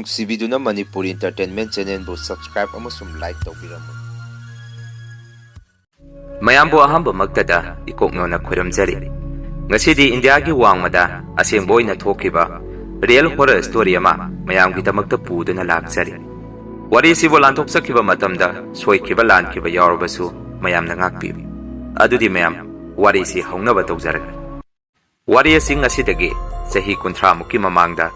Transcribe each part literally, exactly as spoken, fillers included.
ꯅꯨꯡꯁꯤꯕꯤꯗꯨꯅ Manipur Entertainment Channelꯕꯨ subscribe ꯑꯃꯁꯨꯡ like ꯇꯧꯕꯤꯔꯝꯃꯨ꯫ ꯃꯌꯥꯝꯕꯨ ꯑꯍꯥꯟꯕꯃꯛꯇꯗ ꯏꯀꯣꯛꯅꯣꯅ ꯈꯣꯏꯔꯝꯖꯔꯤ꯫ ꯉꯁꯤꯗꯤ ꯏꯟꯗꯤꯌꯥꯒꯤ ꯋꯥꯡꯃꯗ ꯑꯁꯦꯡꯕ ꯑꯣꯏꯅ ꯊꯣꯛꯈꯤꯕ real horror story ꯑꯃ ꯃꯌꯥꯝꯒꯤꯗꯃꯛꯇ ꯄꯨꯗꯨꯅ ꯂꯥꯛꯆꯔꯤ꯫ ꯋꯥꯔꯤꯁꯤꯕꯨ ꯂꯥꯟꯊꯣꯛꯆꯈꯤꯕ ꯃꯇꯝꯗ ꯁꯣꯏꯈꯤꯕ ꯂꯥꯟꯈꯤꯕ ꯌꯥꯎꯔꯕꯁꯨ ꯃꯌꯥꯝꯅ ꯉꯥꯛꯄꯤꯌꯨ꯫ ꯑꯗꯨꯗꯤ ꯃꯌꯥꯝ, ꯋꯥꯔꯤꯁꯤ ꯍꯧꯅꯕ ꯇꯧꯖꯔꯒꯦ꯫ ꯋꯥꯔꯤ ꯑꯁꯤ ꯉꯁꯤꯗꯒꯤ ꯆꯍꯤ ꯀꯨꯟꯊ꯭ꯔꯥ ꯃꯨꯛꯀꯤ ꯃꯃꯥꯡꯗ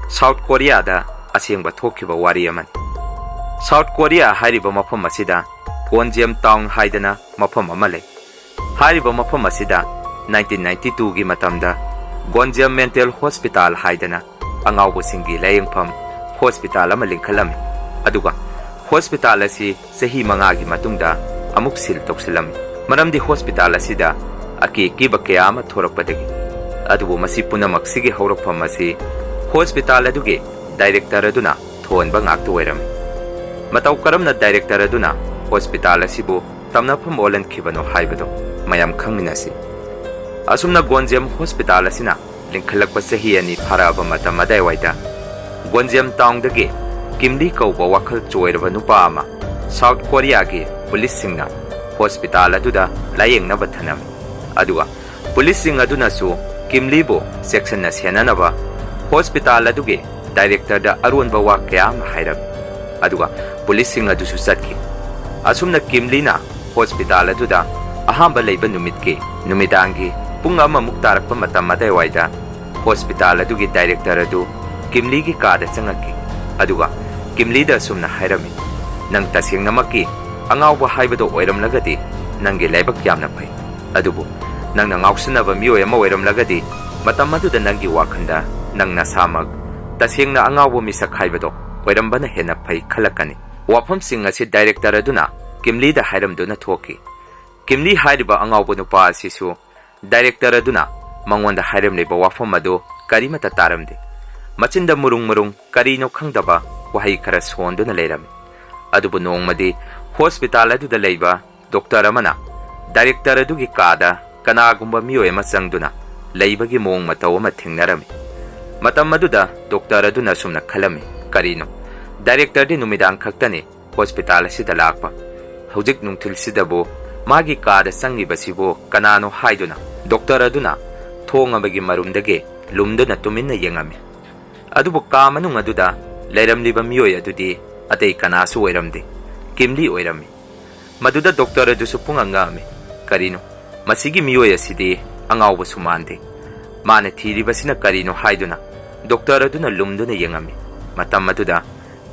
South Koreaꯗ ꯑꯁꯦꯡꯕ ꯊꯣꯛꯈꯤꯕ ꯋꯥꯔꯤ ꯑꯃꯅꯤ꯫ South Korea ꯍꯥꯏꯔꯤꯕ ꯃꯐꯝ ꯑꯁꯤꯗ Gonjeom Town ꯍꯥꯏꯗꯅ ꯃꯐꯝ ꯑꯃ ꯂꯩ꯫ ꯍꯥꯏꯔꯤꯕ ꯃꯐꯝ ꯑꯁꯤꯗ nineteen ninety-twoꯒꯤ ꯃꯇꯝꯗ Gonjeom Mental Hospital ꯍꯥꯏꯗꯅ ꯑꯉꯥꯎꯕꯁꯤꯡꯒꯤ ꯂꯥꯌꯦꯡꯐꯝ hospital ꯑꯃ ꯂꯤꯡꯈꯠꯂꯝꯃꯤ꯫ ꯑꯗꯨꯒ hospital ꯑꯁꯤ ꯆꯍꯤ ꯃꯉꯥꯒꯤ ꯃꯇꯨꯡꯗ ꯑꯃꯨꯛ seal ꯇꯧꯁꯤꯜꯂꯝꯃꯤ꯫ ꯃꯔꯝꯗꯤ hospital ꯑꯁꯤꯗ ꯑꯀꯤ ꯑꯀꯤꯕ ꯀꯌꯥ ꯑꯃ ꯊꯣꯔꯛꯄꯗꯒꯤ꯫ ꯑꯗꯨꯕꯨ ꯃꯁꯤ ꯄꯨꯝꯅꯃꯛꯁꯤꯒꯤ ꯍꯧꯔꯛꯐꯝ ꯑꯁꯤ hospital ꯑꯗꯨꯒꯤ director ꯑꯗꯨꯅ ꯊꯣꯟꯕ ꯉꯥꯛꯇ ꯑꯣꯏꯔꯝꯃꯤ꯫ ꯃꯇꯧ ꯀꯔꯝꯅ director ꯑꯗꯨꯅ hospital ꯑꯁꯤꯕꯨ ꯇꯝꯅꯐꯝ ꯑꯣꯜꯍꯟꯈꯤꯕꯅꯣ ꯍꯥꯏꯕꯗꯨ ꯃꯌꯥꯝ ꯈꯪꯃꯤꯟꯅꯁꯤ꯫ ꯑꯁꯨꯝꯅ Gonjeom Hospital ꯑꯁꯤꯅ ꯂꯤꯡꯈꯠꯂꯛꯄ ꯆꯍꯤ ꯑꯅꯤ ꯐꯥꯔꯛꯑꯕ ꯃꯇꯝ ꯑꯗꯥꯏꯋꯥꯏꯗ Gonjeom Townꯗꯒꯤ ꯀꯤꯝꯂꯤ ꯀꯧꯕ ꯋꯥꯈꯜ ꯆꯣꯏꯔꯕ ꯅꯨꯄꯥ ꯑꯃ South Koreaꯒꯤ policeꯁꯤꯡꯅ hospital ꯑꯗꯨꯗ ꯂꯥꯌꯦꯡꯅꯕ ꯊꯅꯝꯃꯤ꯫ ꯑꯗꯨꯒ policeꯁꯤꯡ ꯑꯗꯨꯅꯁꯨ ꯀꯤꯝꯂꯤꯕꯨ ꯆꯦꯛꯁꯤꯟꯅ ꯁꯦꯟꯅꯅꯕ hospital ꯑꯗꯨꯒꯤ directorꯗ ꯑꯔꯣꯟꯕ ꯋꯥ ꯀꯌꯥ ꯑꯃ ꯍꯥꯏꯔꯝꯃꯤ꯫ ꯑꯗꯨꯒ policeꯁꯤꯡ ꯑꯗꯨꯁꯨ ꯆꯠꯈꯤ꯫ ꯑꯁꯨꯝꯅ ꯀꯤꯝꯂꯤꯅ hospital ꯑꯗꯨꯗ ꯑꯍꯥꯟꯕ ꯂꯩꯕ ꯅꯨꯃꯤꯠꯀꯤ ꯅꯨꯃꯤꯗꯥꯡꯒꯤ ꯄꯨꯡ ꯑꯃꯃꯨꯛ ꯇꯥꯔꯛꯄ ꯃꯇꯝ ꯑꯗꯥꯏꯋꯥꯏꯗ hospital ꯑꯗꯨꯒꯤ director ꯑꯗꯨ ꯀꯤꯝꯂꯤꯒꯤ ꯀꯥꯗ ꯆꯪꯉꯛꯈꯤ꯫ ꯑꯗꯨꯒ ꯀꯤꯝꯂꯤꯗ ꯑꯁꯨꯝꯅ ꯍꯥꯏꯔꯝꯃꯤ, "ꯅꯪ ꯇꯁꯦꯡꯅꯃꯛꯀꯤ ꯑꯉꯥꯎꯕ ꯍꯥꯏꯕꯗꯣ ꯑꯣꯏꯔꯝꯂꯒꯗꯤ ꯅꯪꯒꯤ ꯂꯥꯏꯕꯛ ꯌꯥꯝꯅ ꯐꯩ꯫ ꯑꯗꯨꯕꯨ ꯅꯪꯅ ꯉꯥꯎꯁꯤꯟꯅꯕ ꯃꯤꯑꯣꯏ ꯑꯃ ꯑꯣꯏꯔꯝꯂꯒꯗꯤ ꯃꯇꯝ ꯑꯗꯨꯗ ꯅꯪꯒꯤ ꯋꯥꯈꯜꯗ ꯅꯪ ꯅꯁꯥꯃꯛ ꯇꯁꯦꯡꯅ ꯑꯉꯥꯎꯕ ꯃꯤꯁꯛ ꯍꯥꯏꯕꯗꯣ ꯑꯣꯏꯔꯝꯕꯅ ꯍꯦꯟꯅ ꯐꯩ ꯈꯜꯂꯛꯀꯅꯤ꯫" ꯋꯥꯐꯝꯁꯤꯡ ꯑꯁꯤ director ꯑꯗꯨꯅ ꯀꯤꯝꯂꯤꯗ ꯍꯥꯏꯔꯝꯗꯨꯅ ꯊꯣꯛꯈꯤ꯫ ꯀꯤꯝꯂꯤ ꯍꯥꯏꯔꯤꯕ ꯑꯉꯥꯎꯕ ꯅꯨꯄꯥ ꯑꯁꯤꯁꯨ director ꯑꯗꯨꯅ ꯃꯉꯣꯟꯗ ꯍꯥꯏꯔꯝꯂꯤꯕ ꯋꯥꯐꯝ ꯑꯗꯨ ꯀꯔꯤꯃꯠꯇ ꯇꯥꯔꯝꯗꯦ꯫ ꯃꯆꯤꯟꯗ ꯃꯨꯔꯨꯡ ꯃꯨꯔꯨꯡ ꯀꯔꯤꯅꯣ ꯈꯪꯗꯕ ꯋꯥꯍꯩ ꯈꯔ ꯁꯣꯟꯗꯨꯅ ꯂꯩꯔꯝꯃꯤ꯫ ꯑꯗꯨꯕꯨ ꯅꯣꯡꯃꯗꯤ hospital ꯑꯗꯨꯗ ꯂꯩꯕ doctor ꯑꯃꯅ director ꯑꯗꯨꯒꯤ ꯀꯥꯗ ꯀꯅꯥꯒꯨꯝꯕ ꯃꯤꯑꯣꯏ ꯑꯃ ꯆꯪꯗꯨꯅ ꯂꯩꯕꯒꯤ ꯃꯑꯣꯡ ꯃꯇꯧ ꯑꯃ ꯊꯦꯡꯅꯔꯝꯃꯤ꯫ ꯃꯇꯝ ꯑꯗꯨꯗ doctor ꯑꯗꯨꯅ ꯑꯁꯨꯝꯅ ꯈꯜꯂꯝꯃꯤ, "ꯀꯔꯤꯅꯣ? ꯗꯥꯏꯔꯦꯛꯇꯔꯗꯤ ꯅꯨꯃꯤꯗꯥꯡ ꯈꯛꯇꯅꯤ ꯍꯣꯁꯄꯤꯇꯥꯜ ꯑꯁꯤꯗ ꯂꯥꯛꯄ꯫ ꯍꯧꯖꯤꯛ ꯅꯨꯡꯊꯤꯜꯁꯤꯗꯕꯨ ꯃꯥꯒꯤ ꯀꯥꯗ ꯆꯪꯉꯤꯕꯁꯤꯕꯨ ꯀꯅꯥꯅꯣ?" ꯍꯥꯏꯗꯨꯅ ꯗꯣꯛꯇꯔ ꯑꯗꯨꯅ ꯊꯣꯡ ꯑꯃꯒꯤ ꯃꯔꯨꯝꯗꯒꯤ ꯂꯨꯝꯗꯨꯅ ꯇꯨꯃꯤꯟꯅ ꯌꯦꯡꯉꯝꯃꯤ꯫ ꯑꯗꯨꯕꯨ ꯀꯥ ꯃꯅꯨꯡ ꯑꯗꯨꯗ ꯂꯩꯔꯝꯂꯤꯕ ꯃꯤꯑꯣꯏ ꯑꯗꯨꯗꯤ ꯑꯇꯩ ꯀꯅꯥꯁꯨ ꯑꯣꯏꯔꯝꯗꯦ, ꯀꯤꯝꯂꯤ ꯑꯣꯏꯔꯝꯃꯤ꯫ ꯃꯗꯨꯗ ꯗꯣꯛꯇꯔ ꯑꯗꯨꯁꯨ ꯄꯨꯡꯉꯛ ꯉꯛꯑꯝꯃꯤ꯫ "ꯀꯔꯤꯅꯣ? ꯃꯁꯤꯒꯤ ꯃꯤꯑꯣꯏ ꯑꯁꯤꯗꯤ ꯑꯉꯥꯎꯕꯁꯨ ꯃꯥꯟꯗꯦ꯫ ꯃꯥꯅ ꯊꯤꯔꯤꯕꯁꯤꯅ ꯀꯔꯤꯅꯣ?" ꯍꯥꯏꯗꯨꯅ ꯗꯣꯛꯇꯔ ꯑꯗꯨꯅ ꯂꯨꯝꯗꯨꯅ ꯌꯦꯡꯉꯝꯃꯤ꯫ ꯃꯇꯝ ꯑꯗꯨꯗ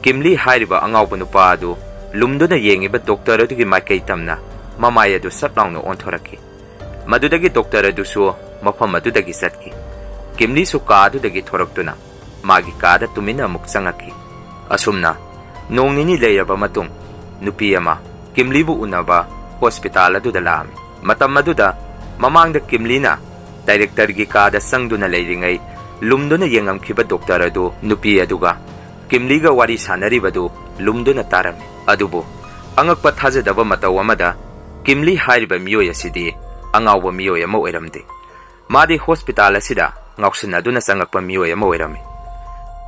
ꯀꯤꯝꯂꯤ ꯍꯥꯏꯔꯤꯕ ꯑꯉꯥꯎꯕ ꯅꯨꯄꯥ ꯑꯗꯨ ꯂꯨꯝꯗꯨꯅ ꯌꯦꯡꯉꯤꯕ ꯗꯣꯛꯇꯔ ꯑꯗꯨꯒꯤ ꯃꯥꯏꯀꯩ ꯇꯝꯅ ꯃꯃꯥꯏ ꯑꯗꯨ ꯁꯠ ꯂꯥꯎꯅ ꯑꯣꯟꯊꯣꯔꯛꯈꯤ꯫ ꯃꯗꯨꯗꯒꯤ ꯗꯣꯛꯇꯔ ꯑꯗꯨꯁꯨ ꯃꯐꯝ ꯑꯗꯨꯗꯒꯤ ꯆꯠꯈꯤ꯫ ꯀꯤꯝꯂꯤꯁꯨ ꯀꯥ ꯑꯗꯨꯗꯒꯤ ꯊꯣꯔꯛꯇꯨꯅ ꯃꯥꯒꯤ ꯀꯥꯗ ꯇꯨꯃꯤꯟꯅ ꯑꯃꯨꯛ ꯆꯪꯉꯛꯈꯤ꯫ ꯑꯁꯨꯝꯅ ꯅꯣꯡ ꯅꯤꯅꯤ ꯂꯩꯔꯕ ꯃꯇꯨꯡ, ꯅꯨꯄꯤ ꯑꯃ ꯀꯤꯝꯂꯤꯕꯨ ꯎꯅꯕ ꯍꯣꯁꯄꯤꯇꯥꯜ ꯑꯗꯨꯗ ꯂꯥꯛꯑꯝꯃꯤ꯫ ꯃꯇꯝ ꯑꯗꯨꯗ ꯃꯃꯥꯡꯗ ꯀꯤꯝꯂꯤꯅ ꯗꯥꯏꯔꯦꯛꯇꯔꯒꯤ ꯀꯥꯗ ꯆꯪꯗꯨꯅ ꯂꯩꯔꯤꯉꯩ ꯂꯨꯝꯗꯨꯅ ꯌꯦꯡꯉꯝꯈꯤꯕ ꯗꯣꯛꯇꯔ ꯑꯗꯨ ꯅꯨꯄꯤ ꯑꯗꯨꯒ ꯀꯤꯝꯂꯤꯒ ꯋꯥꯔꯤ ꯁꯥꯟꯅꯔꯤꯕꯗꯨ ꯂꯨꯝꯗꯨꯅ ꯇꯥꯔꯝꯃꯤ꯫ ꯑꯗꯨꯕꯨ ꯑꯉꯛꯄ ꯊꯥꯖꯗꯕ ꯃꯇꯧ ꯑꯃꯗ ꯀꯤꯝꯂꯤ ꯍꯥꯏꯔꯤꯕ ꯃꯤꯑꯣꯏ ꯑꯁꯤꯗꯤ ꯑꯉꯥꯎꯕ ꯃꯤꯑꯣꯏ ꯑꯃ ꯑꯣꯏꯔꯝꯗꯦ꯫ ꯃꯥꯗꯤ ꯍꯣꯁꯄꯤꯇꯥꯜ ꯑꯁꯤꯗ ꯉꯥꯎꯁꯤꯟꯅꯗꯨꯅ ꯆꯪꯉꯛꯄ ꯃꯤꯑꯣꯏ ꯑꯃ ꯑꯣꯏꯔꯝꯃꯤ꯫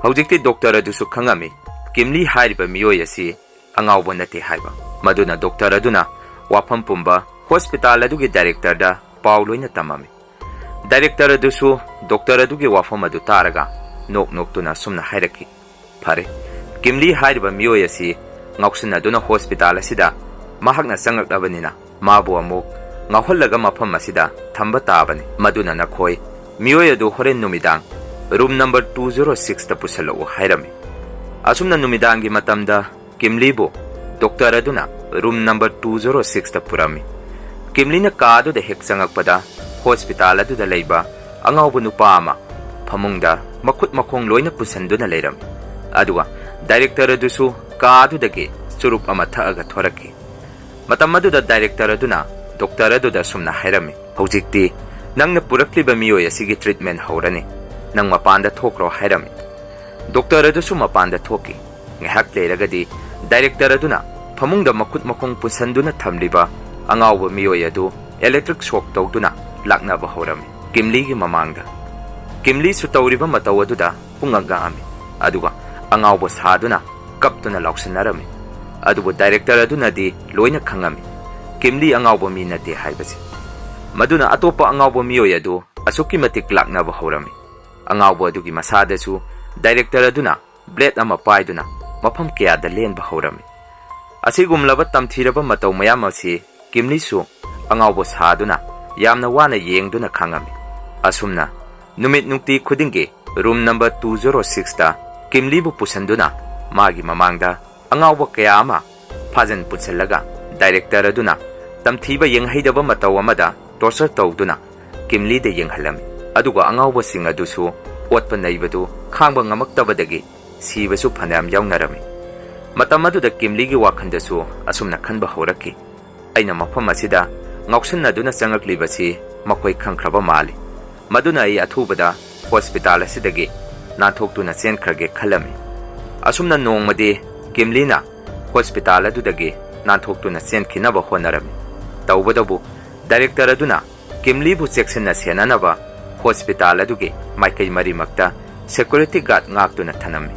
ꯍꯧꯖꯤꯛꯇꯤ ꯗꯣꯛꯇꯔ ꯑꯗꯨꯁꯨ ꯈꯪꯉꯝꯃꯤ ꯀꯤꯝꯂꯤ ꯍꯥꯏꯔꯤꯕ ꯃꯤꯑꯣꯏ ꯑꯁꯤ ꯑꯉꯥꯎꯕ ꯅꯠꯇꯦ ꯍꯥꯏꯕ꯫ ꯃꯗꯨꯅ ꯗꯣꯛꯇꯔ ꯑꯗꯨꯅ ꯋꯥꯐꯝ ꯄꯨꯝꯕ ꯍꯣꯁꯄꯤꯇꯥꯜ ꯑꯗꯨꯒꯤ ꯗꯥꯏꯔꯦꯛꯇꯔꯗ ꯄꯥꯎ ꯂꯣꯏꯅ ꯇꯝꯃꯝꯃꯤ꯫ ꯗꯥꯏꯔꯦꯛꯇꯔ ꯑꯗꯨꯁꯨ ꯗꯣꯛꯇꯔ ꯑꯗꯨꯒꯤ ꯋꯥꯐꯝ ꯑꯗꯨ ꯇꯥꯔꯒ ꯅꯣꯛ ꯅꯣꯛꯇꯨꯅ ꯑꯁꯨꯝꯅ ꯍꯥꯏꯔꯛꯈꯤ, "ꯐꯔꯦ, ꯀꯤꯝꯂꯤ ꯍꯥꯏꯔꯤꯕ ꯃꯤꯑꯣꯏ ꯑꯁꯤ ꯉꯥꯎꯁꯤꯟꯅꯗꯨꯅ ꯍꯣꯁꯄꯤꯇꯥꯜ ꯑꯁꯤꯗ ꯃꯍꯥꯛꯅ ꯆꯪꯂꯛꯂꯕꯅꯤꯅ ꯃꯥꯕꯨ ꯑꯃꯨꯛ ꯉꯥꯎꯍꯜꯂꯒ ꯃꯐꯝ ꯑꯁꯤꯗ ꯊꯝꯕ ꯇꯥꯕꯅꯤ꯫ ꯃꯗꯨꯅ ꯅꯈꯣꯏ ꯃꯤꯑꯣꯏ ꯑꯗꯨ ꯍꯣꯔꯦꯟ ꯅꯨꯃꯤꯗꯥꯡ ꯔꯨꯝ ꯅꯝꯕꯔ ꯇꯨ ꯖꯦꯔꯣ ꯁꯤꯛꯁꯇ ꯄꯨꯁꯜꯂꯛꯎ" ꯍꯥꯏꯔꯝꯃꯤ꯫ ꯑꯁꯨꯝꯅ ꯅꯨꯃꯤꯗꯥꯡꯒꯤ ꯃꯇꯝꯗ ꯀꯤꯝꯂꯤꯕꯨ ꯗꯣꯛꯇꯔ ꯑꯗꯨꯅ ꯔꯨꯝ ꯅꯝꯕꯔ ꯇꯨ ꯖꯦꯔꯣ ꯁꯤꯛꯁꯇ ꯄꯨꯔꯝꯃꯤ꯫ ꯀꯤꯝꯂꯤꯅ ꯀꯥ ꯑꯗꯨꯗ ꯍꯦꯛ ꯆꯪꯉꯛꯄꯗ ꯍꯣꯁꯄꯤꯇꯥꯜ ꯑꯗꯨꯗ ꯂꯩꯕ ꯑꯉꯥꯎꯕ ꯅꯨꯄꯥ ꯑꯃ ꯐꯃꯨꯡꯗ ꯃꯈꯨꯠ ꯃꯈꯣꯡ ꯂꯣꯏꯅ ꯄꯨꯟꯁꯤꯟꯗꯨꯅ ꯂꯩꯔꯝꯃꯤ꯫ ꯑꯗꯨꯒ ꯗꯥꯏꯔꯦꯛꯇꯔ ꯑꯗꯨꯁꯨ ꯀꯥ ꯑꯗꯨꯗꯒꯤ ꯆꯨꯔꯨꯞ ꯑꯃ ꯊꯛꯑꯒ ꯊꯣꯔꯛꯈꯤ꯫ ꯃꯇꯝ ꯑꯗꯨꯗ ꯗꯥꯏꯔꯦꯛꯇꯔ ꯑꯗꯨꯅ ꯗꯣꯛꯇꯔ ꯑꯗꯨꯗ ꯑꯁꯨꯝꯅ ꯍꯥꯏꯔꯝꯃꯤ, "ꯍꯧꯖꯤꯛꯇꯤ ꯅꯪꯅ ꯄꯨꯔꯛꯂꯤꯕ ꯃꯤꯑꯣꯏ ꯑꯁꯤꯒꯤ ꯇ꯭ꯔꯤꯠꯃꯦꯟ ꯍꯧꯔꯅꯤ꯫ ꯅꯪ ꯃꯄꯥꯟꯗ ꯊꯣꯛꯈ꯭ꯔꯣ" ꯍꯥꯏꯔꯝꯃꯤ꯫ ꯗꯣꯛꯇꯔ ꯑꯗꯨꯁꯨ ꯃꯄꯥꯟꯗ ꯊꯣꯛꯈꯤ꯫ ꯉꯥꯏꯍꯥꯛ ꯂꯩꯔꯒꯗꯤ ꯗꯥꯏꯔꯦꯛꯇꯔ ꯑꯗꯨꯅ ꯐꯃꯨꯡꯗ ꯃꯈꯨꯠ ꯃꯈꯣꯡ ꯄꯨꯟꯁꯤꯟꯗꯨꯅ ꯊꯝꯂꯤꯕ ꯑꯉꯥꯎꯕ ꯃꯤꯑꯣꯏ ꯑꯗꯨ ꯏꯂꯦꯛꯇ꯭ꯔꯤꯛ ꯁꯣꯛ ꯇꯧꯗꯨꯅ ꯂꯥꯛꯅꯕ ꯍꯧꯔꯝꯃꯤ꯫ ꯀꯤꯝꯂꯤꯒꯤ ꯃꯃꯥꯡꯗ ꯀꯤꯝꯂꯤꯁꯨ ꯇꯧꯔꯤꯕ ꯃꯇꯧ ꯑꯗꯨꯗ ꯄꯨꯡꯉꯛ ꯉꯛꯑꯝꯃꯤ꯫ ꯑꯗꯨꯒ ꯑꯉꯥꯎꯕ ꯁꯥꯗꯨꯅ ꯀꯞꯇꯨꯅ ꯂꯥꯎꯁꯟꯅꯔꯝꯃꯤ꯫ ꯑꯗꯨꯕꯨ ꯗꯥꯏꯔꯦꯛꯇꯔ ꯑꯗꯨꯅꯗꯤ ꯂꯣꯏꯅ ꯈꯪꯉꯝꯃꯤ, ꯀꯤꯝꯂꯤ ꯑꯉꯥꯎꯕ ꯃꯤ ꯅꯠꯇꯦ ꯍꯥꯏꯕꯁꯦ꯫ ꯃꯗꯨꯅ ꯑꯇꯣꯞꯄ ꯑꯉꯥꯎꯕ ꯃꯤꯑꯣꯏ ꯑꯗꯨ ꯑꯁꯨꯛꯀꯤ ꯃꯇꯤꯛ ꯂꯥꯛꯅꯕ ꯍꯧꯔꯝꯃꯤ꯫ ꯑꯉꯥꯎꯕ ꯑꯗꯨꯒꯤ ꯃꯁꯥꯗꯁꯨ ꯗꯥꯏꯔꯦꯛꯇꯔ ꯑꯗꯨꯅ ꯕ꯭ꯂꯦꯗ ꯑꯃ ꯄꯥꯏꯗꯨꯅ ꯃꯐꯝ ꯀꯌꯥꯗ ꯂꯦꯟꯕ ꯍꯧꯔꯝꯃꯤ꯫ ꯑꯁꯤꯒꯨꯝꯂꯕ ꯇꯝꯊꯤꯔꯕ ꯃꯇꯧ ꯃꯌꯥꯝ ꯑꯁꯤ ꯀꯤꯝꯂꯤꯁꯨ ꯑꯉꯥꯎꯕ ꯁꯥꯗꯨꯅ ꯌꯥꯝꯅ ꯋꯥꯅ ꯌꯦꯡꯗꯨꯅ ꯈꯥꯡꯉꯝꯃꯤ꯫ ꯑꯁꯨꯝꯅ ꯅꯨꯃꯤꯠ ꯅꯨꯡꯇꯤ ꯈꯨꯗꯤꯡꯒꯤ ꯔꯨꯝ ꯅꯝꯕꯔ ꯇꯨ ꯖꯦꯔꯣ ꯁꯤꯛꯁꯇ ꯀꯤꯝꯂꯤꯕꯨ ꯄꯨꯁꯤꯟꯗꯨꯅ ꯃꯥꯒꯤ ꯃꯃꯥꯡꯗ ꯑꯉꯥꯎꯕ ꯀꯌꯥ ꯑꯃ ꯐꯥꯖꯤꯟ ꯄꯨꯁꯤꯜꯂꯒ ꯗꯥꯏꯔꯦꯛꯇꯔ ꯑꯗꯨꯅ ꯇꯝꯊꯤꯕ ꯌꯦꯡꯍꯩꯗꯕ ꯃꯇꯧ ꯑꯃꯗ ꯇꯣꯔꯆꯔ ꯇꯧꯗꯨꯅ ꯀꯤꯝꯂꯤꯗ ꯌꯦꯡꯍꯜꯂꯝꯃꯤ꯫ ꯑꯗꯨꯒ ꯑꯉꯥꯎꯕꯁꯤꯡ ꯑꯗꯨꯁꯨ ꯑꯣꯠꯄ ꯅꯩꯕꯗꯨ ꯈꯥꯡꯕ ꯉꯝꯃꯛꯇꯕꯗꯒꯤ ꯁꯤꯕꯁꯨ ꯐꯅꯌꯥꯝ ꯌꯥꯎꯅꯔꯝꯃꯤ꯫ ꯃꯇꯝ ꯑꯗꯨꯗ ꯀꯤꯝꯂꯤꯒꯤ ꯋꯥꯈꯜꯗꯁꯨ ꯑꯁꯨꯝꯅ ꯈꯟꯕ ꯍꯧꯔꯛꯈꯤ, "ꯑꯩꯅ ꯃꯐꯝ ꯑꯁꯤꯗ ꯉꯥꯎꯁꯤꯟꯅꯗꯨꯅ ꯆꯪꯂꯛꯂꯤꯕꯁꯤ ꯃꯈꯣꯏ ꯈꯪꯈ꯭ꯔꯕ ꯃꯥꯜꯂꯤ꯫ ꯃꯗꯨꯅ ꯑꯩ ꯑꯊꯨꯕꯗ ꯍꯣꯁꯄꯤꯇꯥꯜ ꯑꯁꯤꯗꯒꯤ ꯅꯥꯟꯊꯣꯛꯇꯨꯅ ꯆꯦꯟꯈ꯭ꯔꯒꯦ" ꯈꯜꯂꯝꯃꯤ꯫ ꯑꯁꯨꯝꯅ ꯅꯣꯡꯃꯗꯤ ꯀꯤꯝꯂꯤꯅ ꯍꯣꯁꯄꯤꯇꯥꯜ ꯑꯗꯨꯗꯒꯤ ꯅꯥꯟꯊꯣꯛꯇꯨꯅ ꯆꯦꯟꯈꯤꯅꯕ ꯍꯣꯠꯅꯔꯝꯃꯤ꯫ ꯇꯧꯕꯇꯕꯨ ꯗꯥꯏꯔꯦꯛꯇꯔ ꯑꯗꯨꯅ ꯀꯤꯝꯂꯤꯕꯨ ꯆꯦꯛꯁꯤꯟꯅ ꯁꯦꯟꯅꯅꯕ ꯍꯣꯁꯄꯤꯇꯥꯜ ꯑꯗꯨꯒꯤ ꯃꯥꯏꯀꯩ ꯃꯔꯤꯃꯛꯇ ꯁꯦꯀ꯭ꯌꯨꯔꯤꯇꯤ ꯒꯥꯔꯗ ꯉꯥꯛꯇꯨꯅ ꯊꯅꯝꯃꯤ꯫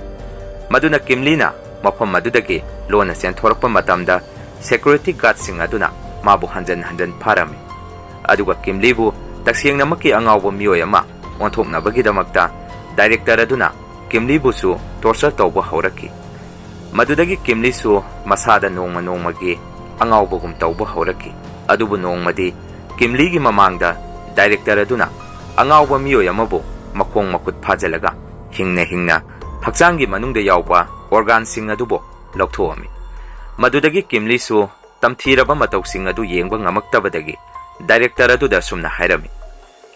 ꯃꯗꯨꯅ ꯀꯤꯝꯂꯤꯅ ꯃꯐꯝ ꯑꯗꯨꯗꯒꯤ ꯂꯣꯟꯅ ꯆꯦꯟꯊꯣꯔꯛꯄ ꯃꯇꯝꯗ ꯁꯦꯀ꯭ꯌꯨꯔꯤꯇꯤ ꯒꯥꯔꯗꯁꯤꯡ ꯑꯗꯨꯅ ꯃꯥꯕꯨ ꯍꯟꯖꯟ ꯍꯟꯖꯟ ꯐꯥꯔꯝꯃꯤ꯫ ꯑꯗꯨꯒ ꯀꯤꯝꯂꯤꯕꯨ ꯇꯁꯦꯡꯅꯃꯛꯀꯤ ꯑꯉꯥꯎꯕ ꯃꯤꯑꯣꯏ ꯑꯃ ꯑꯣꯟꯊꯣꯛꯅꯕꯒꯤꯗꯃꯛꯇ ꯗꯥꯏꯔꯦꯛꯇꯔ ꯑꯗꯨꯅ ꯀꯤꯝꯂꯤꯕꯨꯁꯨ ꯇꯣꯔꯆꯔ ꯇꯧꯕ ꯍꯧꯔꯛꯈꯤ꯫ ꯃꯗꯨꯗꯒꯤ ꯀꯤꯝꯂꯤꯁꯨ ꯃꯁꯥꯗ ꯅꯣꯡꯃ ꯅꯣꯡꯃꯒꯤ ꯑꯉꯥꯎꯕꯒꯨꯝ ꯇꯧꯕ ꯍꯧꯔꯛꯈꯤ꯫ ꯑꯗꯨꯕꯨ ꯅꯣꯡꯃꯗꯤ ꯀꯤꯝꯂꯤꯒꯤ ꯃꯃꯥꯡꯗ ꯗꯥꯏꯔꯦꯛꯇꯔ ꯑꯗꯨꯅ ꯑꯉꯥꯎꯕ ꯃꯤꯑꯣꯏ ꯑꯃꯕꯨ ꯃꯈꯣꯡ ꯃꯈꯨꯠ ꯐꯥꯖꯤꯜꯂꯒ ꯍꯤꯡꯅ ꯍꯤꯡꯅ ꯍꯛꯆꯥꯡꯒꯤ ꯃꯅꯨꯡꯗ ꯌꯥꯎꯕ ꯑꯣꯔꯒꯥꯟꯁꯤꯡ ꯑꯗꯨꯕꯨ ꯂꯧꯊꯣꯛꯑꯝꯃꯤ꯫ ꯃꯗꯨꯗꯒꯤ ꯀꯤꯝꯂꯤꯁꯨ ꯇꯝꯊꯤꯔꯕ ꯃꯇꯧꯁꯤꯡ ꯑꯗꯨ ꯌꯦꯡꯕ ꯉꯝꯃꯛꯇꯕꯗꯒꯤ ꯗꯥꯏꯔꯦꯛꯇꯔ ꯑꯗꯨꯗ ꯑꯁꯨꯝꯅ ꯍꯥꯏꯔꯝꯃꯤ,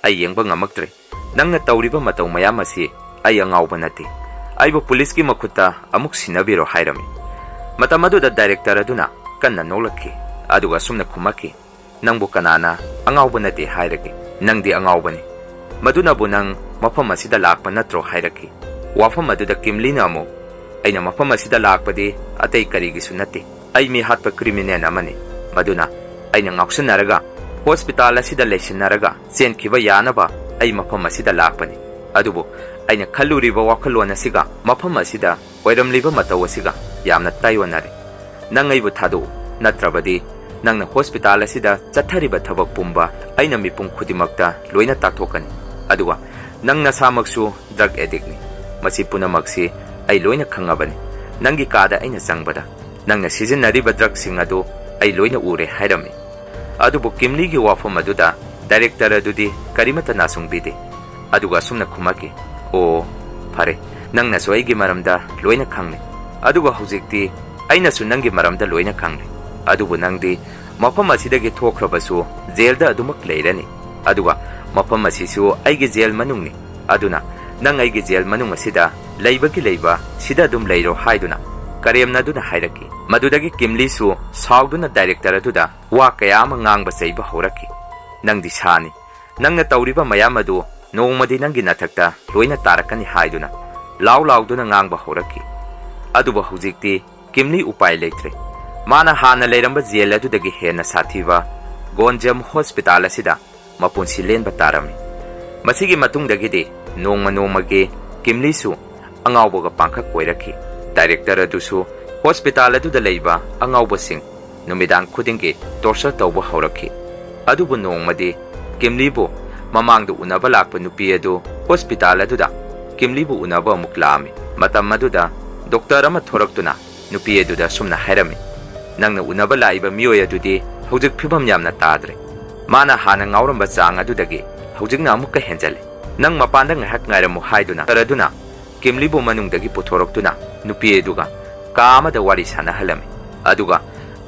"ꯑꯩ ꯌꯦꯡꯕ ꯉꯝꯃꯛꯇ꯭ꯔꯦ꯫ ꯅꯪꯅ ꯇꯧꯔꯤꯕ ꯃꯇꯧ ꯃꯌꯥꯝ ꯑꯁꯤ ꯑꯩ ꯑꯉꯥꯎꯕ ꯅꯠꯇꯦ꯫ ꯑꯩꯕꯨ ꯄꯨꯂꯤꯁꯀꯤ ꯃꯈꯨꯠꯇ ꯑꯃꯨꯛ ꯁꯤꯟꯅꯕꯤꯔꯣ" ꯍꯥꯏꯔꯝꯃꯤ꯫ ꯃꯇꯝ ꯑꯗꯨꯗ ꯗꯥꯏꯔꯦꯛꯇꯔ ꯑꯗꯨꯅ ꯀꯟꯅ ꯅꯣꯛꯂꯛꯈꯤ, ꯑꯗꯨꯒ ꯑꯁꯨꯝꯅ ꯈꯨꯝꯃꯛꯈꯤ, "ꯅꯪꯕꯨ ꯀꯅꯥꯅ ꯑꯉꯥꯎꯕ ꯅꯠꯇꯦ ꯍꯥꯏꯔꯒꯦ? ꯅꯪꯗꯤ ꯑꯉꯥꯎꯕꯅꯤ꯫ ꯃꯗꯨꯅꯕꯨ ꯅꯪ ꯃꯐꯝ ꯑꯁꯤꯗ ꯂꯥꯛꯄ ꯅꯠꯇ꯭ꯔꯣ?" ꯍꯥꯏꯔꯛꯈꯤ꯫ ꯋꯥꯐꯝ ꯑꯗꯨꯗ ꯀꯤꯝꯂꯤꯅ ꯑꯃꯨꯛ, "ꯑꯩꯅ ꯃꯐꯝ ꯑꯁꯤꯗ ꯂꯥꯛꯄꯗꯤ ꯑꯇꯩ ꯀꯔꯤꯒꯤꯁꯨ ꯅꯠꯇꯦ꯫ ꯑꯩ ꯃꯤꯍꯥꯠꯄ ꯀ꯭ꯔꯤꯃꯤꯅꯦꯜ ꯑꯃꯅꯤ꯫ ꯃꯗꯨꯅ ꯑꯩꯅ ꯉꯥꯎꯁꯤꯟꯅꯔꯒ ꯍꯣꯁꯄꯤꯇꯥꯜ ꯑꯁꯤꯗ ꯂꯩꯁꯤꯟꯅꯔꯒ ꯆꯦꯟꯈꯤꯕ ꯌꯥꯅꯕ ꯑꯩ ꯃꯐꯝ ꯑꯁꯤꯗ ꯂꯥꯛꯄꯅꯤ꯫ ꯑꯗꯨꯕꯨ ꯑꯩꯅ ꯈꯜꯂꯨꯔꯤꯕ ꯋꯥꯈꯜꯂꯣꯟ ꯑꯁꯤꯒ ꯃꯐꯝ ꯑꯁꯤꯗ ꯑꯣꯏꯔꯝꯂꯤꯕ ꯃꯇꯧ ꯑꯁꯤꯒ ꯌꯥꯝꯅ ꯇꯥꯏꯑꯣꯟꯅꯔꯦ꯫ ꯅꯪ ꯑꯩꯕꯨ ꯊꯥꯗꯣꯛꯎ, ꯅꯠꯇ꯭ꯔꯕꯗꯤ ꯅꯪꯅ ꯍꯣꯁꯄꯤꯇꯥꯜ ꯑꯁꯤꯗ ꯆꯠꯊꯔꯤꯕ ꯊꯕꯛ ꯄꯨꯝꯕ ꯑꯩꯅ ꯃꯤꯄꯨꯝ ꯈꯨꯗꯤꯡꯃꯛꯇ ꯂꯣꯏꯅ ꯇꯥꯛꯊꯣꯛꯀꯅꯤ꯫ ꯑꯗꯨꯒ ꯅꯪ ꯅꯁꯥꯃꯛꯁꯨ ꯗ꯭ꯔꯒ ꯑꯦꯗꯤꯛꯅꯤ꯫ ꯃꯁꯤ ꯄꯨꯝꯅꯃꯛꯁꯤ ꯑꯩ ꯂꯣꯏꯅ ꯈꯪꯉꯕꯅꯤ꯫ ꯅꯪꯒꯤ ꯀꯥꯗ ꯑꯩꯅ ꯆꯪꯕꯗ ꯅꯪꯅ ꯁꯤꯖꯤꯟꯅꯔꯤꯕ ꯗ꯭ꯔꯒꯁꯤꯡ ꯑꯗꯨ ꯑꯩ ꯂꯣꯏꯅ ꯎꯔꯦ ꯍꯥꯏꯔꯝꯃꯤ꯫ ꯑꯗꯨꯕꯨ ꯀꯤꯝꯂꯤꯒꯤ ꯋꯥꯐꯝ ꯑꯗꯨꯗ ꯗꯥꯏꯔꯦꯛꯇꯔ ꯑꯗꯨꯗꯤ ꯀꯔꯤꯃꯠꯇ ꯅꯥꯆꯨꯡꯕꯤꯗꯦ꯫ ꯑꯗꯨꯒ ꯑꯁꯨꯝꯅ ꯈꯨꯝꯃꯛꯈꯤ, "ꯑꯣ, ꯐꯔꯦ, ꯅꯪꯅꯁꯨ ꯑꯩꯒꯤ ꯃꯔꯝꯗ ꯂꯣꯏꯅ ꯈꯪꯂꯦ꯫ ꯑꯗꯨꯒ ꯍꯧꯖꯤꯛꯇꯤ ꯑꯩꯅꯁꯨ ꯅꯪꯒꯤ ꯃꯔꯝꯗ ꯂꯣꯏꯅ ꯈꯪꯂꯦ꯫ ꯑꯗꯨꯕꯨ ꯅꯪꯗꯤ ꯃꯐꯝ ꯑꯁꯤꯗꯒꯤ ꯊꯣꯛꯈ꯭ꯔꯕꯁꯨ ꯖꯦꯜꯗ ꯑꯗꯨꯃꯛ ꯂꯩꯔꯅꯤ꯫ ꯑꯗꯨꯒ ꯃꯐꯝ ꯑꯁꯤꯁꯨ ꯑꯩꯒꯤ ꯖꯦꯜ ꯃꯅꯨꯡꯅꯤ꯫ ꯑꯗꯨꯅ ꯅꯪ ꯑꯩꯒꯤ ꯖꯦꯜ ꯃꯅꯨꯡ ꯑꯁꯤꯗ ꯂꯩꯕꯒꯤ ꯂꯩꯕ ꯁꯤꯗ ꯑꯗꯨꯝ ꯂꯩꯔꯣ" ꯍꯥꯏꯗꯨꯅ ꯀꯔꯦꯝꯅꯗꯨꯅ ꯍꯥꯏꯔꯛꯈꯤ꯫ ꯃꯗꯨꯗꯒꯤ ꯀꯤꯝꯂꯤꯁꯨ ꯁꯥꯎꯗꯨꯅ ꯗꯥꯏꯔꯦꯛꯇꯔ ꯑꯗꯨꯗ ꯋꯥ ꯀꯌꯥ ꯑꯃ ꯉꯥꯡꯕ ꯆꯩꯕ ꯍꯧꯔꯛꯈꯤ꯫ "ꯅꯪꯗꯤ ꯁꯥꯅꯤ꯫ ꯅꯪꯅ ꯇꯧꯔꯤꯕ ꯃꯌꯥꯝ ꯑꯗꯨ ꯅꯣꯡꯃꯗꯤ ꯅꯪꯒꯤ ꯅꯊꯛꯇ ꯂꯣꯏꯅ ꯇꯥꯔꯛꯀꯅꯤ" ꯍꯥꯏꯗꯨꯅ ꯂꯥꯎ ꯂꯥꯎꯗꯨꯅ ꯉꯥꯡꯕ ꯍꯧꯔꯛꯈꯤ꯫ ꯑꯗꯨꯕꯨ ꯍꯧꯖꯤꯛꯇꯤ ꯀꯤꯝꯂꯤ ꯎꯄꯥꯏ ꯂꯩꯇ꯭ꯔꯦ꯫ ꯃꯥꯅ ꯍꯥꯟꯅ ꯂꯩꯔꯝꯕ ꯖꯦꯜ ꯑꯗꯨꯗꯒꯤ ꯍꯦꯟꯅ ꯁꯥꯊꯤꯕ ꯒꯣꯟꯖꯝ ꯍꯣꯁꯄꯤꯇꯥꯜ ꯑꯁꯤꯗ ꯃꯄꯨꯟꯁꯤ ꯂꯦꯟꯕ ꯇꯥꯔꯝꯃꯤ꯫ ꯃꯁꯤꯒꯤ ꯃꯇꯨꯡꯗꯒꯤꯗꯤ ꯅꯣꯡꯃ ꯅꯣꯡꯃꯒꯤ ꯀꯤꯝꯂꯤꯁꯨ ꯑꯉꯥꯎꯕꯒ ꯄꯥꯡꯈꯛ ꯑꯣꯏꯔꯛꯈꯤ꯫ ꯗꯥꯏꯔꯦꯛꯇꯔ ꯑꯗꯨꯁꯨ ꯍꯣꯁꯄꯤꯇꯥꯜ ꯑꯗꯨꯗ ꯂꯩꯕ ꯑꯉꯥꯎꯕꯁꯤꯡ ꯅꯨꯃꯤꯗꯥꯡ ꯈꯨꯗꯤꯡꯒꯤ ꯇꯣꯔꯆꯔ ꯇꯧꯕ ꯍꯧꯔꯛꯈꯤ꯫ ꯑꯗꯨꯕꯨ ꯅꯣꯡꯃꯗꯤ ꯀꯤꯝꯂꯤꯕꯨ ꯃꯃꯥꯡꯗ ꯎꯅꯕ ꯂꯥꯛꯄ ꯅꯨꯄꯤ ꯑꯗꯨ ꯍꯣꯁꯄꯤꯇꯥꯜ ꯑꯗꯨꯗ ꯀꯤꯝꯂꯤꯕꯨ ꯎꯅꯕ ꯑꯃꯨꯛ ꯂꯥꯛꯑꯝꯃꯤ꯫ ꯃꯇꯝ ꯑꯗꯨꯗ ꯗꯣꯛꯇꯔ ꯑꯃ ꯊꯣꯔꯛꯇꯨꯅ ꯅꯨꯄꯤ ꯑꯗꯨꯗ ꯑꯁꯨꯝꯅ ꯍꯥꯏꯔꯝꯃꯤ, "ꯅꯪꯅ ꯎꯅꯕ ꯂꯥꯛꯏꯕ ꯃꯤꯑꯣꯏ ꯑꯗꯨꯗꯤ ꯍꯧꯖꯤꯛ ꯐꯤꯕꯝ ꯌꯥꯝꯅ ꯇꯥꯗ꯭ꯔꯦ꯫ ꯃꯥꯅ ꯍꯥꯟꯅ ꯉꯥꯎꯔꯝꯕ ꯆꯥꯡ ꯑꯗꯨꯗꯒꯤ ꯍꯧꯖꯤꯛꯅ ꯑꯃꯨꯛꯀ ꯍꯦꯟꯖꯜꯂꯦ꯫ ꯅꯪ ꯃꯄꯥꯟꯗ ꯉꯥꯏꯍꯥꯛ ꯉꯥꯏꯔꯝꯃꯨ" ꯍꯥꯏꯗꯨꯅ ꯗꯣꯛꯇꯔ ꯑꯗꯨꯅ ꯀꯤꯝꯂꯤꯕꯨ ꯃꯅꯨꯡꯗꯒꯤ ꯄꯨꯊꯣꯔꯛꯇꯨꯅ ꯅꯨꯄꯤ ꯑꯗꯨꯒ ꯀꯥ ꯑꯃꯗ ꯋꯥꯔꯤ ꯁꯥꯟꯅꯍꯜꯂꯝꯃꯤ꯫ ꯑꯗꯨꯒ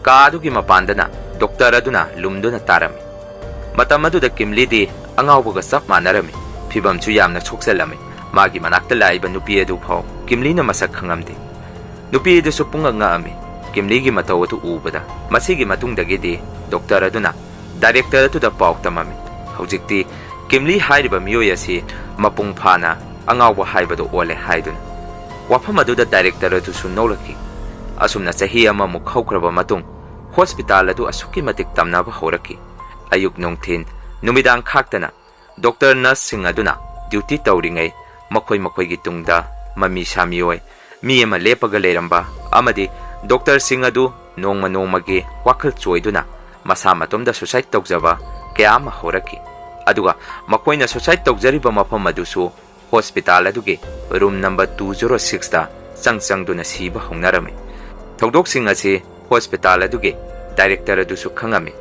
ꯀꯥ ꯑꯗꯨꯒꯤ ꯃꯄꯥꯟꯗꯅ ꯗꯣꯛꯇꯔ ꯑꯗꯨꯅ ꯂꯨꯝꯗꯨꯅ ꯇꯥꯔꯝꯃꯤ꯫ ꯃꯇꯝ ꯑꯗꯨꯗ ꯀꯤꯝꯂꯤꯗꯤ ꯑꯉꯥꯎꯕꯒ ꯆꯞ ꯃꯥꯟꯅꯔꯝꯃꯤ꯫ ꯐꯤꯕꯝꯁꯨ ꯌꯥꯝꯅ ꯁꯣꯛꯆꯜꯂꯝꯃꯤ꯫ ꯃꯥꯒꯤ ꯃꯅꯥꯛꯇ ꯂꯥꯛꯏꯕ ꯅꯨꯄꯤ ꯑꯗꯨ ꯐꯥꯎ ꯀꯤꯝꯂꯤꯅ ꯃꯁꯛ ꯈꯪꯉꯝꯗꯦ꯫ ꯅꯨꯄꯤ ꯑꯗꯨꯁꯨ ꯄꯨꯡꯉꯛ ꯉꯛꯑꯝꯃꯤ ꯀꯤꯝꯂꯤꯒꯤ ꯃꯇꯧ ꯑꯗꯨ ꯎꯕꯗ꯫ ꯃꯁꯤꯒꯤ ꯃꯇꯨꯡꯗꯒꯤꯗꯤ ꯗꯣꯛꯇꯔ ꯑꯗꯨꯅ ꯗꯥꯏꯔꯦꯛꯇꯔ ꯑꯗꯨꯗ ꯄꯥꯎ ꯇꯝꯃꯝꯃꯤ꯫ ꯍꯧꯖꯤꯛꯇꯤ ꯀꯤꯝꯂꯤ ꯍꯥꯏꯔꯤꯕ ꯃꯤꯑꯣꯏ ꯑꯁꯤ ꯃꯄꯨꯡ ꯐꯥꯅ ꯑꯉꯥꯎꯕ ꯍꯥꯏꯕꯗꯨ ꯑꯣꯜꯂꯦ ꯍꯥꯏꯗꯨꯅ꯫ ꯋꯥꯐꯝ ꯑꯗꯨꯗ ꯗꯥꯏꯔꯦꯛꯇꯔ ꯑꯗꯨꯁꯨ ꯅꯣꯛꯂꯛꯈꯤ꯫ ꯑꯁꯨꯝꯅ ꯆꯍꯤ ꯑꯃꯃꯨꯛ ꯍꯧꯈ꯭ꯔꯕ ꯃꯇꯨꯡ ꯍꯣꯁꯄꯤꯇꯥꯜ ꯑꯗꯨ ꯑꯁꯨꯛꯀꯤ ꯃꯇꯤꯛ ꯇꯝꯅꯕ ꯍꯧꯔꯛꯈꯤ꯫ ꯑꯌꯨꯛ ꯅꯨꯡꯊꯤꯟ ꯅꯨꯃꯤꯗꯥꯡ ꯈꯥꯛꯇꯅ ꯗꯣꯛꯇꯔ ꯅꯔꯁꯁꯤꯡ ꯑꯗꯨꯅ ꯗ꯭ꯌꯨꯇꯤ ꯇꯧꯔꯤꯉꯩ ꯃꯈꯣꯏ ꯃꯈꯣꯏꯒꯤ ꯇꯨꯡꯗ ꯃꯃꯤ ꯁꯥꯃꯤꯑꯣꯏ ꯃꯤ ꯑꯃ ꯂꯦꯞꯄꯒ ꯂꯩꯔꯝꯕ ꯑꯃꯗꯤ ꯗꯣꯛꯇꯔꯁꯤꯡ ꯑꯗꯨ ꯅꯣꯡꯃ ꯅꯣꯡꯃꯒꯤ ꯋꯥꯈꯜ ꯆꯣꯏꯗꯨꯅ ꯃꯁꯥ ꯃꯇꯣꯝꯗ ꯁꯨꯁꯥꯏꯗ ꯇꯧꯖꯕ ꯀꯌꯥ ꯑꯃ ꯍꯧꯔꯛꯈꯤ꯫ ꯑꯗꯨꯒ ꯃꯈꯣꯏꯅ ꯁꯨꯁꯥꯏꯗ ꯇꯧꯖꯔꯤꯕ ꯃꯐꯝ ꯑꯗꯨꯁꯨ ꯍꯣꯁꯄꯤꯇꯥꯜ ꯑꯗꯨꯒꯤ ꯔꯨꯝ ꯅꯝꯕꯔ ꯇꯨ ꯖꯦꯔꯣ ꯁꯤꯛꯁꯇ ꯆꯪ ꯆꯪꯗꯨꯅ ꯁꯤꯕ ꯍꯧꯅꯔꯝꯃꯤ꯫ ꯊꯧꯗꯣꯛꯁꯤꯡ ꯑꯁꯤ ꯍꯣꯁꯄꯤꯇꯥꯜ ꯑꯗꯨꯒꯤ ꯗꯥꯏꯔꯦꯛꯇꯔ ꯑꯗꯨꯁꯨ ꯈꯪꯉꯝꯃꯤ꯫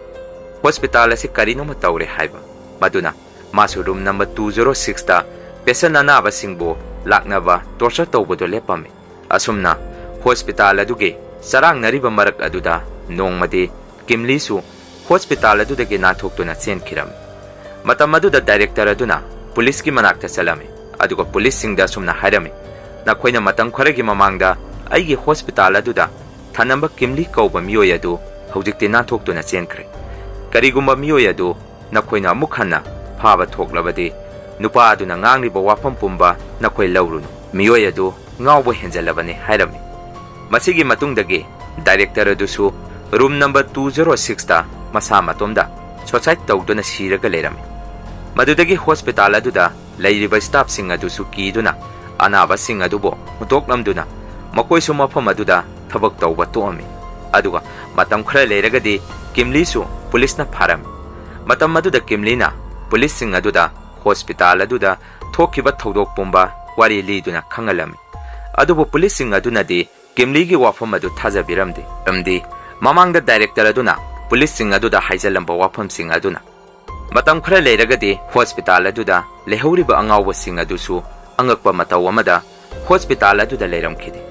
ꯍꯣꯁꯄꯤꯇꯥꯜ ꯑꯁꯤ ꯀꯔꯤꯅꯣꯃ ꯇꯧꯔꯦ ꯍꯥꯏꯕ꯫ ꯃꯗꯨꯅ ꯃꯥꯁꯨ ꯔꯨꯝ ꯅꯝꯕꯔ ꯇꯨ ꯖꯦꯔꯣ ꯁꯤꯛꯁꯇ ꯄꯦꯁꯦꯟ ꯑꯅꯥꯕꯁꯤꯡꯕꯨ ꯂꯥꯛꯅꯕ ꯇꯣꯔꯆꯔ ꯇꯧꯕꯗꯨ ꯂꯦꯞꯄꯝꯃꯤ꯫ ꯑꯁꯨꯝꯅ ꯍꯣꯁꯄꯤꯇꯥꯜ ꯑꯗꯨꯒꯤ ꯆꯔꯥꯡꯅꯔꯤꯕ ꯃꯔꯛ ꯑꯗꯨꯗ ꯅꯣꯡꯃꯗꯤ ꯀꯤꯝꯂꯤꯁꯨ ꯍꯣꯁꯄꯤꯇꯥꯜ ꯑꯗꯨꯗꯒꯤ ꯅꯥꯟꯊꯣꯛꯇꯨꯅ ꯆꯦꯟꯈꯤꯔꯝꯃꯤ꯫ ꯃꯇꯝ ꯑꯗꯨꯗ ꯗꯥꯏꯔꯦꯛꯇꯔ ꯑꯗꯨꯅ ꯄꯨꯂꯤꯁꯀꯤ ꯃꯅꯥꯛꯇ ꯆꯠꯂꯝꯃꯤ, ꯑꯗꯨꯒ ꯄꯨꯂꯤꯁꯁꯤꯡꯗ ꯑꯁꯨꯝꯅ ꯍꯥꯏꯔꯝꯃꯤ, "ꯅꯈꯣꯏꯅ ꯃꯇꯝ ꯈꯔꯒꯤ ꯃꯃꯥꯡꯗ ꯑꯩꯒꯤ ꯍꯣꯁꯄꯤꯇꯥꯜ ꯑꯗꯨꯗ ꯊꯅꯝꯕ ꯀꯤꯝꯂꯤ ꯀꯧꯕ ꯃꯤꯑꯣꯏ ꯑꯗꯨ ꯍꯧꯖꯤꯛꯇꯤ ꯅꯥꯟꯊꯣꯛꯇꯨꯅ ꯆꯦꯟꯈ꯭ꯔꯦ꯫ ꯀꯔꯤꯒꯨꯝꯕ ꯃꯤꯑꯣꯏ ꯑꯗꯨ ꯅꯈꯣꯏꯅ ꯑꯃꯨꯛ ꯍꯟꯅ ꯐꯥꯕ ꯊꯣꯛꯂꯕꯗꯤ, ꯅꯨꯄꯥ ꯑꯗꯨꯅ ꯉꯥꯡꯂꯤꯕ ꯋꯥꯐꯝ ꯄꯨꯝꯕ ꯅꯈꯣꯏ ꯂꯧꯔꯨꯅꯨ꯫ ꯃꯤꯑꯣꯏ ꯑꯗꯨ ꯉꯥꯎꯕ ꯍꯦꯟꯖꯜꯂꯕꯅꯤ" ꯍꯥꯏꯔꯝꯃꯤ꯫ ꯃꯁꯤꯒꯤ ꯃꯇꯨꯡꯗꯒꯤ ꯗꯥꯏꯔꯦꯛꯇꯔ ꯑꯗꯨꯁꯨ ꯔꯨꯝ ꯅꯝꯕꯔ ꯇꯨ ꯖꯦꯔꯣ ꯁꯤꯛꯁꯇ ꯃꯁꯥ ꯃꯇꯣꯝꯗ ꯁꯨꯁꯥꯏꯗ ꯇꯧꯗꯨꯅ ꯁꯤꯔꯒ ꯂꯩꯔꯝꯃꯤ꯫ ꯃꯗꯨꯗꯒꯤ ꯍꯣꯁꯄꯤꯇꯥꯜ ꯑꯗꯨꯗ ꯂꯩꯔꯤꯕ ꯁ꯭ꯇꯥꯐꯁꯤꯡ ꯑꯗꯨꯁꯨ ꯀꯤꯗꯨꯅ ꯑꯅꯥꯕꯁꯤꯡ ꯑꯗꯨꯕꯨ ꯍꯨꯟꯗꯣꯛꯂꯝꯗꯨꯅ ꯃꯈꯣꯏꯁꯨ ꯃꯐꯝ ꯑꯗꯨꯗ ꯊꯕꯛ ꯇꯧꯕ ꯇꯣꯛꯑꯝꯃꯤ꯫ ꯑꯗꯨꯒ ꯃꯇꯝ ꯈꯔ ꯂꯩꯔꯒꯗꯤ ꯀꯤꯝꯂꯤꯁꯨ ꯄꯨꯂꯤꯁꯅ ꯐꯥꯔꯝꯃꯤ꯫ ꯃꯇꯝ ꯑꯗꯨꯗ ꯀꯤꯝꯂꯤꯅ ꯄꯨꯂꯤꯁꯁꯤꯡ ꯑꯗꯨꯗ ꯍꯣꯁꯄꯤꯇꯥꯜ ꯑꯗꯨꯗ ꯊꯣꯛꯈꯤꯕ ꯊꯧꯗꯣꯛ ꯄꯨꯝꯕ ꯋꯥꯔꯤ ꯂꯤꯗꯨꯅ ꯈꯪꯍꯜꯂꯝꯃꯤ꯫ ꯑꯗꯨꯕꯨ ꯄꯨꯂꯤꯁꯁꯤꯡ ꯑꯗꯨꯅꯗꯤ ꯀꯤꯝꯂꯤꯒꯤ ꯋꯥꯐꯝ ꯑꯗꯨ ꯊꯥꯖꯕꯤꯔꯝꯗꯦ꯫ ꯃꯔꯝꯗꯤ ꯃꯃꯥꯡꯗ ꯗꯥꯏꯔꯦꯛꯇꯔ ꯑꯗꯨꯅ ꯄꯨꯂꯤꯁꯁꯤꯡ ꯑꯗꯨꯗ ꯍꯥꯏꯖꯜꯂꯝꯕ ꯋꯥꯐꯝꯁꯤꯡ ꯑꯗꯨꯅ꯫ ꯃꯇꯝ ꯈꯔ ꯂꯩꯔꯒꯗꯤ ꯍꯣꯁꯄꯤꯇꯥꯜ ꯑꯗꯨꯗ ꯂꯩꯍꯧꯔꯤꯕ ꯑꯉꯥꯎꯕꯁꯤꯡ ꯑꯗꯨꯁꯨ ꯑꯉꯛꯄ ꯃꯇꯧ ꯑꯃꯗ ꯍꯣꯁꯄꯤꯇꯥꯜ ꯑꯗꯨꯗ ꯂꯩꯔꯝꯈꯤꯗꯦ꯫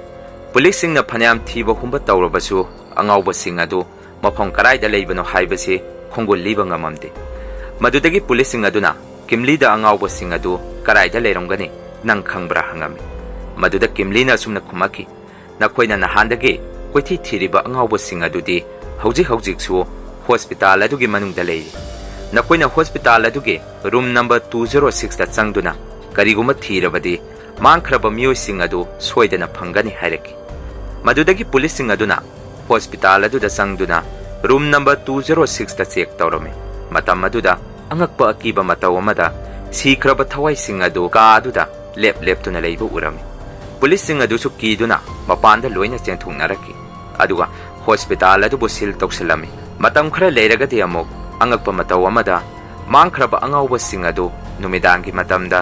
ꯄꯨꯂꯤꯁꯁꯤꯡꯅ ꯐꯅꯌꯥꯝ ꯊꯤꯕ ꯍꯨꯝꯕ ꯇꯧꯔꯕꯁꯨ ꯑꯉꯥꯎꯕꯁꯤꯡ ꯑꯗꯨ ꯃꯐꯝ ꯀꯗꯥꯏꯗ ꯂꯩꯕꯅꯣ ꯍꯥꯏꯕꯁꯤ ꯈꯣꯡꯒꯨꯜ ꯂꯤꯕ ꯉꯝꯃꯝꯗꯦ꯫ ꯃꯗꯨꯗꯒꯤ ꯄꯨꯂꯤꯁꯁꯤꯡ ꯑꯗꯨꯅ ꯀꯤꯝꯂꯤꯗ ꯑꯉꯥꯎꯕꯁꯤꯡ ꯑꯗꯨ ꯀꯗꯥꯏꯗ ꯂꯩꯔꯝꯒꯅꯤ, ꯅꯪ ꯈꯪꯕ꯭ꯔꯥ ꯍꯪꯉꯝꯃꯤ꯫ ꯃꯗꯨꯗ ꯀꯤꯝꯂꯤꯅ ꯑꯁꯨꯝꯅ ꯈꯨꯝꯃꯛꯈꯤ, "ꯅꯈꯣꯏꯅ ꯅꯍꯥꯟꯗꯒꯤ ꯀꯣꯏꯊꯤ ꯊꯤꯔꯤꯕ ꯑꯉꯥꯎꯕꯁꯤꯡ ꯑꯗꯨꯗꯤ ꯍꯧꯖꯤꯛ ꯍꯧꯖꯤꯛꯁꯨ ꯍꯣꯁꯄꯤꯇꯥꯜ ꯑꯗꯨꯒꯤ ꯃꯅꯨꯡꯗ ꯂꯩꯔꯤ꯫ ꯅꯈꯣꯏꯅ ꯍꯣꯁꯄꯤꯇꯥꯜ ꯑꯗꯨꯒꯤ ꯔꯨꯝ ꯅꯝꯕꯔ ꯇꯨ ꯖꯦꯔꯣ ꯁꯤꯛꯁꯇ ꯆꯪꯗꯨꯅ ꯀꯔꯤꯒꯨꯝꯕ ꯊꯤꯔꯕꯗꯤ ꯃꯥꯡꯈ꯭ꯔꯕ ꯃꯤꯑꯣꯏꯁꯤꯡ ꯑꯗꯨ ꯁꯣꯏꯗꯅ ꯐꯪꯒꯅꯤ" ꯍꯥꯏꯔꯛꯈꯤ꯫ ꯃꯗꯨꯗꯒꯤ ꯄꯨꯂꯤꯁꯁꯤꯡ ꯑꯗꯨꯅ ꯍꯣꯁꯄꯤꯇꯥꯜ ꯑꯗꯨꯗ ꯆꯪꯗꯨꯅ ꯔꯨꯝ ꯅꯝꯕꯔ ꯇꯨ ꯖꯦꯔꯣ ꯁꯤꯛꯁꯇ ꯆꯦꯛ ꯇꯧꯔꯝꯃꯤ꯫ ꯃꯇꯝ ꯑꯗꯨꯗ ꯑꯉꯛꯄ ꯑꯀꯤꯕ ꯃꯇꯧ ꯑꯃꯗ ꯁꯤꯈ꯭ꯔꯕ ꯊꯋꯥꯏꯁꯤꯡ ꯑꯗꯨ ꯀꯥ ꯑꯗꯨꯗ ꯂꯦꯞ ꯂꯦꯞꯇꯨꯅ ꯂꯩꯕ ꯎꯔꯝꯃꯤ꯫ ꯄꯨꯂꯤꯁꯁꯤꯡ ꯑꯗꯨꯁꯨ ꯀꯤꯗꯨꯅ ꯃꯄꯥꯟꯗ ꯂꯣꯏꯅ ꯆꯦꯟꯊꯣꯛꯅꯔꯛꯈꯤ꯫ ꯑꯗꯨꯒ ꯍꯣꯁꯄꯤꯇꯥꯜ ꯑꯗꯨꯕꯨ ꯁꯤꯜ ꯇꯧꯁꯤꯜꯂꯝꯃꯤ꯫ ꯃꯇꯝ ꯈꯔ ꯂꯩꯔꯒꯗꯤ ꯑꯃꯨꯛ ꯑꯉꯛꯄ ꯃꯇꯧ ꯑꯃꯗ ꯃꯥꯡꯈ꯭ꯔꯕ ꯑꯉꯥꯎꯕꯁꯤꯡ ꯑꯗꯨ ꯅꯨꯃꯤꯗꯥꯡꯒꯤ ꯃꯇꯝꯗ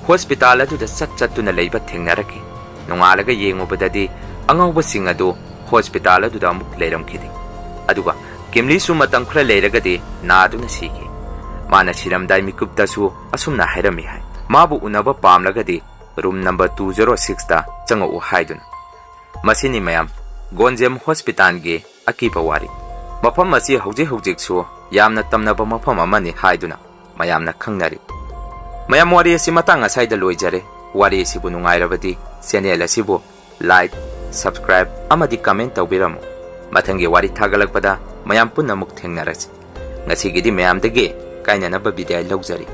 ꯍꯣꯁꯄꯤꯇꯥꯜ ꯑꯗꯨꯗ ꯆꯠ ꯆꯠꯇꯨꯅ ꯂꯩꯕ ꯊꯦꯡꯅꯔꯛꯈꯤ꯫ ꯅꯣꯡꯉꯥꯜꯂꯒ ꯌꯦꯡꯉꯨꯕꯗꯗꯤ ꯑꯉꯥꯎꯕꯁꯤꯡ ꯑꯗꯨ ꯍꯣꯁꯄꯤꯇꯥꯜ ꯑꯗꯨꯗ ꯑꯃꯨꯛ ꯂꯩꯔꯝꯈꯤꯗꯦ꯫ ꯑꯗꯨꯒ ꯀꯤꯝꯂꯤꯁꯨ ꯃꯇꯝ ꯈꯔ ꯂꯩꯔꯒꯗꯤ ꯅꯥꯗꯨꯅ ꯁꯤꯈꯤ꯫ ꯃꯥꯅ ꯁꯤꯔꯝꯗꯥꯏ ꯃꯤꯀꯨꯞꯇꯁꯨ ꯑꯁꯨꯝꯅ ꯍꯥꯏꯔꯝꯃꯤ ꯍꯥꯏ, ꯃꯥꯕꯨ ꯎꯅꯕ ꯄꯥꯝꯂꯒꯗꯤ ꯔꯨꯝ ꯅꯝꯕꯔ ꯇꯨ ꯖꯦꯔꯣ ꯁꯤꯛꯁꯇ ꯆꯪꯉꯛꯎ ꯍꯥꯏꯗꯨꯅ꯫ ꯃꯁꯤꯅꯤ ꯃꯌꯥꯝ, ꯒꯣꯟꯖꯦꯝ ꯍꯣꯁꯄꯤꯇꯥꯜꯒꯤ ꯑꯀꯤꯕ ꯋꯥꯔꯤ꯫ ꯃꯐꯝ ꯑꯁꯤ ꯍꯧꯖꯤꯛ ꯍꯧꯖꯤꯛꯁꯨ ꯌꯥꯝꯅ ꯇꯝꯅꯕ ꯃꯐꯝ ꯑꯃꯅꯤ ꯍꯥꯏꯗꯨꯅ ꯃꯌꯥꯝꯅ ꯈꯪꯅꯔꯤ꯫ ꯃꯌꯥꯝ, ꯋꯥꯔꯤ ꯑꯁꯤ ꯃꯇꯥꯡ ꯑꯁꯥꯏꯗ ꯂꯣꯏꯖꯔꯦ꯫ ꯋꯥꯔꯤ ꯑꯁꯤꯕꯨ ꯅꯨꯡꯉꯥꯏꯔꯕꯗꯤ ꯆꯦꯅꯦꯜ ꯑꯁꯤꯕꯨ ꯂꯥꯏꯛ, ꯁꯕꯁꯀ꯭ꯔꯥꯏꯕ ꯑꯃꯗꯤ ꯀꯃꯦꯟ ꯇꯧꯕꯤꯔꯝꯃꯨ꯫ ꯃꯊꯪꯒꯤ ꯋꯥꯔꯤ ꯊꯥꯒꯠꯂꯛꯄꯗ ꯃꯌꯥꯝ ꯄꯨꯟꯅ ꯑꯃꯨꯛ ꯊꯦꯡꯅꯔꯁꯤ꯫ ꯉꯁꯤꯒꯤꯗꯤ ꯃꯌꯥꯝꯗꯒꯤ ꯀꯥꯏꯅꯅꯕ ꯕꯤꯗꯥꯏ ꯂꯧꯖꯔꯤ꯫